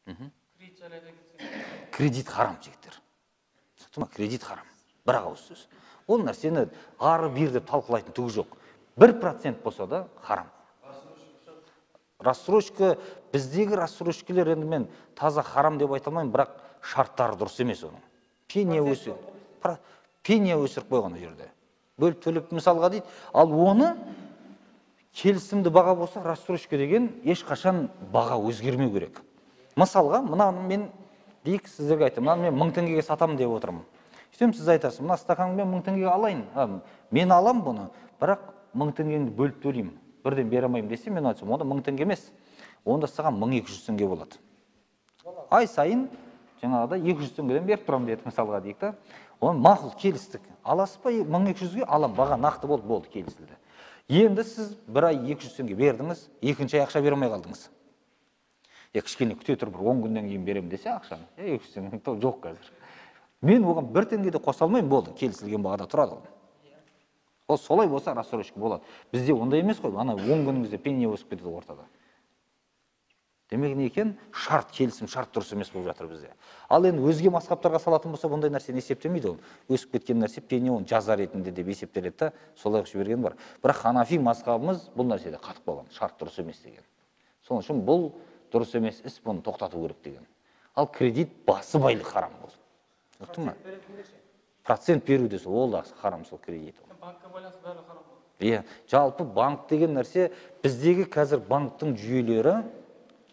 Кредит жайлы айта кетсең. Кредит харам, жігіттер. Түсінікті ма? Кредит харам. Бір ақ ауыз сөз. Ол нәрсені ары бері деп талқылайтын түгі жоқ. 1% болса да харам. Рассрочка, біздегі рассрочкалер енді мен таза харам деп айта алмаймын, бірақ шарттары дұрыс емес оның. Пеня өсір, пеня өсіріп қойған ол жерде. Бөліп төлеп мысалға дейді, ал оны келісімді баға болса, рассрочка деген ешқашан баға өзгермеу керек. Мысалға, мынаны мен дейік сіздерге айтамын, мынаны мен 1000 теңгеге сатамын деп отырмын. Сөйтсем сіз айтасыз, мына стаканды мен 1000 теңгеге алайын, мен алам бұны, бірақ 1000 теңгені бөліп төлеймін, бірден бере алмаймын десе, мен айтсам, онда 1000 теңге емес, онда саған 1200 теңге болады. Ай сайын жаңағыдай 200 теңгеден беріп тұрамын деді мысалға дейік та. Оны мақұл келістік. Аласыз ба 1200-ге? Алам, баға нақты болды, болды, келісілді. Енді сіз бір ай 200 теңге бердіңіз, екінші ай ақша бере алмай қалдыңыз. Кішкене күте тұр, бір 10 күннен кейін беремін десе ақшаны, 200 теңге жоқ қазір. Мен оған бір теңге де қоса алмаймын, болды, келісілген бағада тұрады ол. Ол солай болса рассрочка болады. Бізде ондай емес қой, ана 10 күніңізде пеня өсіп кетеді ортада. Демек не екен? Шарт, келісім, шарт дұрыс емес болып жатыр бізде. Ал енді өзге мазхабтарға салатын болса, бұндай нәрсені есептемейді ол. Өсіп кеткен нәрсе пеня оны жаза ретінде деп есептеледі да, солай қылып жіберген бар. Бірақ ханафи мазхабымыз бұл нәрседе қатып қалған, шарт дұрыс емес деген. Сол үшін бұл дұрыс емес іс, бұны тоқтату керек деген. Ал кредит басы байлық харам болсын. Ұқтың ма? Процент беру де сол, ол да харам сол кредит. Банкке байланысты бәрі харам болды. Иә, жалпы банк деген нәрсе, біздегі қазір банктың жүйелері,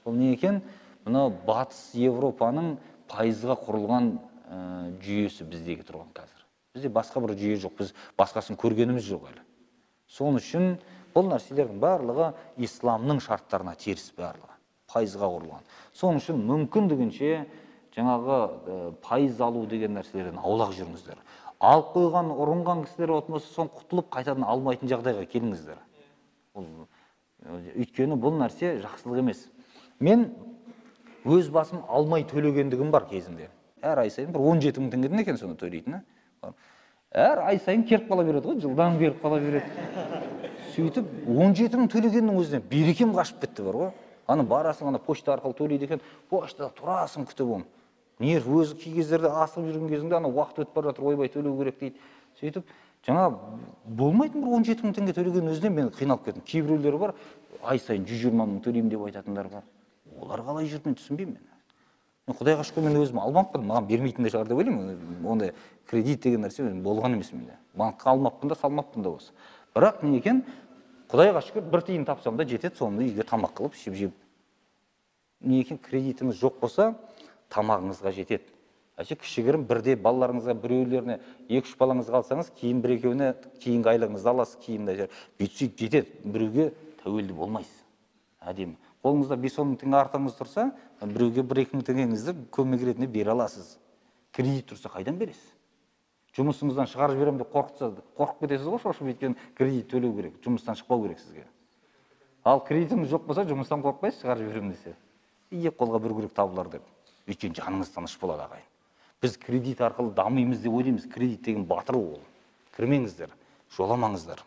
ол не екен? Мынау Батыс Европаның пайызға құрылған жүйесі біздегі тұрған қазір. Бізде басқа бір жүйе жоқ, біз басқасын көргеніміз жоқ әлі. Сол үшін бұл нәрселердің барлығы исламның шарттарына теріс барлығы, пайызға құрылған. Сол үшін мүмкіндігінше жаңағы пайыз алу деген нәрселерден аулақ жүріңіздер. Алып қойған, ұрынған кісілер болатын болса, соны құтылып қайтадан алмайтын жағдайға келіңіздер. Ол, өйткені бұл нәрсе жақсылық емес. Мен өз басым алмай төлегендігім бар кезінде. Әр ай сайын бір 17 мың теңгеден екен соны төлейтіні. Әр ай сайын келіп қала береді ғой, жылдам беріп қала береді. Сөйтіп 17 мың төлегеннің өзінен берекем қашып кетті бар ғой. Аны барасың, ана почта арқылы төлейді екен, почтада тұрасың күтіп оны. Нерв өзі кей кездерде асығып жүрген кезіңде ана уақыт өтіп бара жатыр, ойбай төлеу керек дейді. Сөйтіп жаңа болмайтын бір 17 мың теңге төлегеннің өзінен мен қиналып кеттім. Кейбіреулері бар, ай сайын 120 мың төлеймін деп айтатындар бар. Олар қалай жүріп, мен түсінбеймін. Мен Құдайға шүкір, мен өзім алмаппын, маған бермейтін де шығар деп ойлаймын. Ондай кредит деген нәрсе болған емес менде. Банкқа алмаппын да, салмаппын да осы. Бірақ не екен, Құдайға шүкір, бір тиын тапсам да жетеді, соны үйге тамақ қылып ішіп жеп. Не екен, кредитіңіз жоқ болса, тамағыңызға жетеді. Әше кішігірім бірде балаларыңызға біреулеріне екі-үш балаңызға алсаңыз, кейін бір-екеуіне кейінгі айлығыңызды аласыз, кейін де бүйтіп сөйтіп жетеді. Біреуге тәуелді болмайсыз. Әдемі. Қолыңызда 5-10 мың теңге артыңыз тұрса, біреуге бір-екі мың теңгеңізді көмек ретінде бере аласыз. Кредит тұрса қайдан бересіз? Жұмысыңыздан шығарып жіберемін деп қорқытса, қорқып кетесіз ғой, шошып, өйткені кредит төлеу керек, жұмыстан шықпау керек сізге. Ал кредитіңіз жоқ болса, жұмыстан қорықпайсыз, шығарып жіберемін десе. Екі қолға бір күрек табылар деп. Өйткені жаныңыз тыныш болады, ағайын. Біз кредит арқылы дамимыз деп ойлаймыз. Кредит деген батыру ол. Кірмеңіздер, жоламаңыздар.